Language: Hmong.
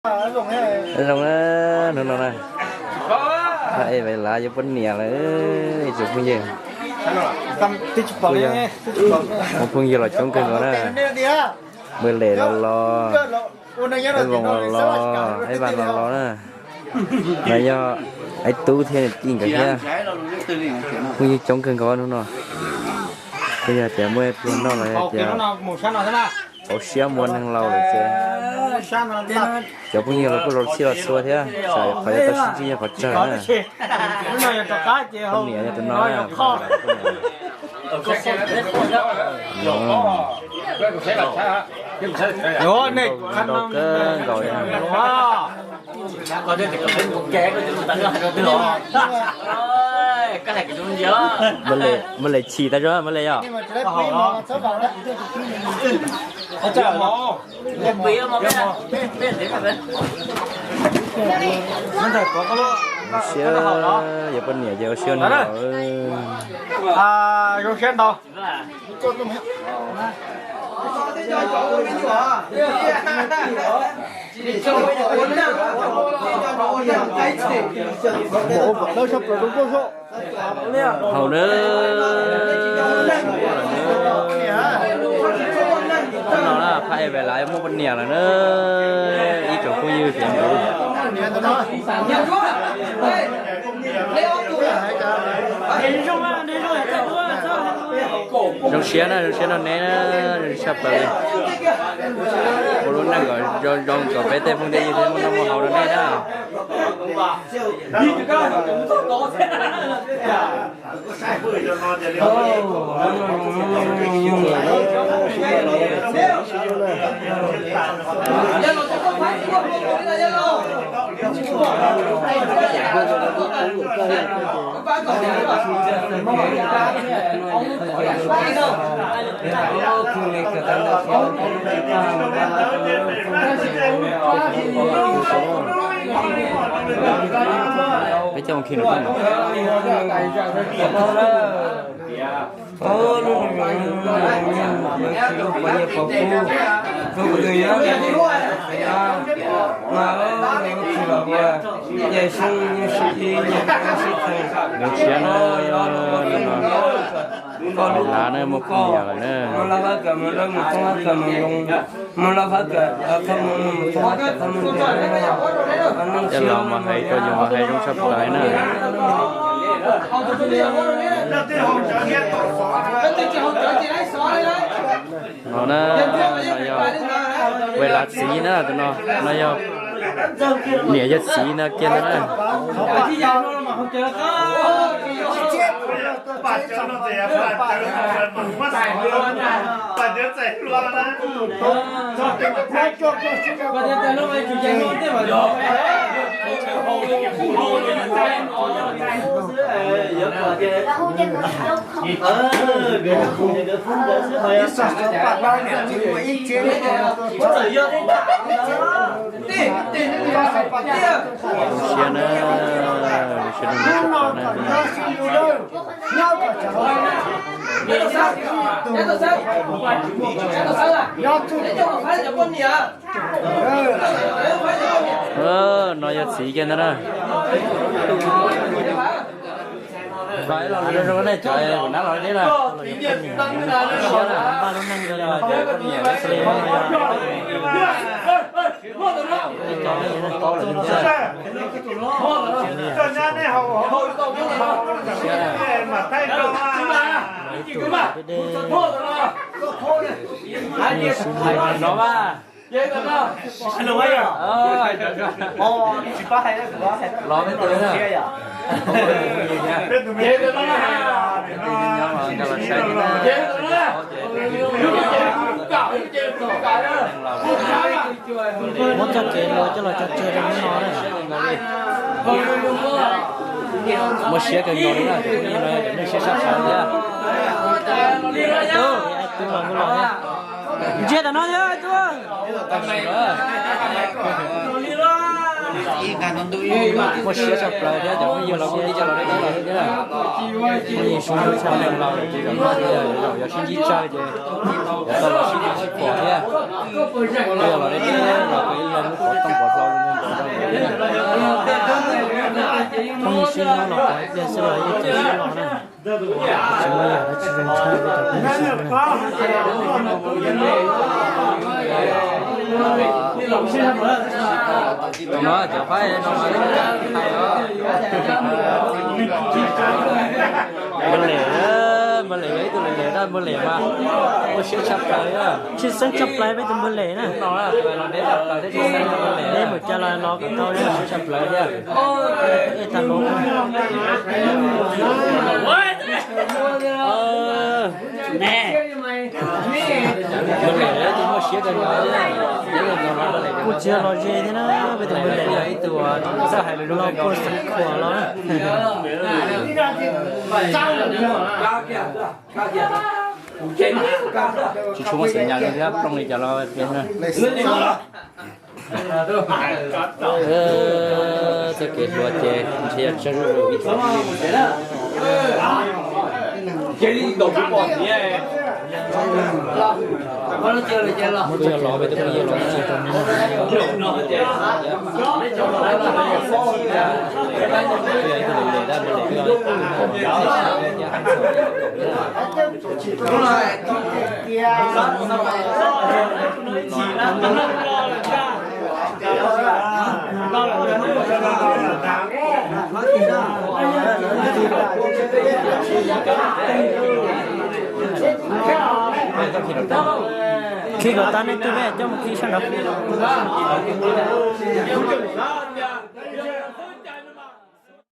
Zoo na, hnub no na, Phaj Ej Vais Lav yuav poj niam lawm, ib tsoom phooj ywg. Muaj phooj ywg los coob kawg nkaus na. Npawg Lem los los, Ej Voos los los, Ej Vas los los na. No yog Ej Tub thiab niam tij nkawd thiab. Phooj ywg coob kawg nkaus hnub no. Twb yog tias muaj pluag noj los yog tias hauv siab muaj neeg laus lawm ces cov phooj ywg los kuj los txhij los txhua thiab, tsam qhov yuav tau sib ntsib yog qhov tsawg na. Poj niam yog tus no na. Zoo nkauj kawg nkaus. Npawg Lem chim tas zog, Npawg Lem yog. Siab, yuav poj niam ces ua siab no. Zoo siab ntau. Haus na. No na, Phaj Ej Vais Lav muaj poj niam lawm na. Ib tsoom phooj ywg tias nkaus. Zoo siab na, zoo siab nrog neb na, zoo siab tshaj plaws li. Ua lub neej kom zoo zoo kom peb tej phooj tej ywg thiaj muaj noj muaj haus rau nej na. Peb coj mus khi no. Zoo siab na, Vaj Lav na muaj poj niam lawm na. Coj los mas hais rau yus mas hais zoo tshaj plaws na. No na, no yog Vais Lav txiv na, tus no, no yog niam yog txiv no kiag ntag na. Zoo siab na, zoo siab na. No yog txiv kiag ntag na. Los los zoo zoo nej cov kuv nab los deb na. Los mas. Los me tus na. Muab txoj kev luag coj los tso tseg rau hnub no na. Muaj siab kawg nkaus li na, nej siab sab sab thiab. Tus los mus los thiab. Ntsia tam no thiab tus. Muaj siab tshaj plaws thiab cov phooj ywg los kuj tib co los deb deb los thiab. Phooj ywg sib hlub tshaj plaws los ces zaum no ces zaum yog sib ntsib tsawg ces yuav tau los sib ntsib sib pom thiab. Twb yog los deb deb los ib yam lub pov tooj pov hlau zoo li ntawd rau ntawd thiab. Phooj ywg sib hlub los pom ib pliag xwb los yeej tsis sib los na. Tsis muaj yam dab tsi zoo tshaj peb cov phooj ywg sib hlub na. No cov pab no mas hais os. Npawg Lem, Npawg Lem yog ib tug Lem Lem na, Npawg Lem mas muaj siab tshaj plaws li. Tshwj xeeb tshaj plaws peb tus Npawg Lem na. Deb mus cas los los kom tau siab tshaj plaws thiab. Ej, tag npaum. Npawg Lem tus muaj siab kawg nkaus. Kuj tsis yog los ze thiab na, peb tus Npawg Lem yog ib tug txawj hais lus zoo kawg nkaus, los puag xeev khuam los. Tsis tshua muaj xeem nyas li thiab, plooj li cas los tiag na. Txoj kev hluas ces ntshe yog tsawg zuj zus ib tug. Kuj yog los peb tus phooj ywg los tsis tau nyob. Kuj yog ib tug lem lem dab, lem lem. Khi kom tag nej twb peb coj mus khi sab nraud.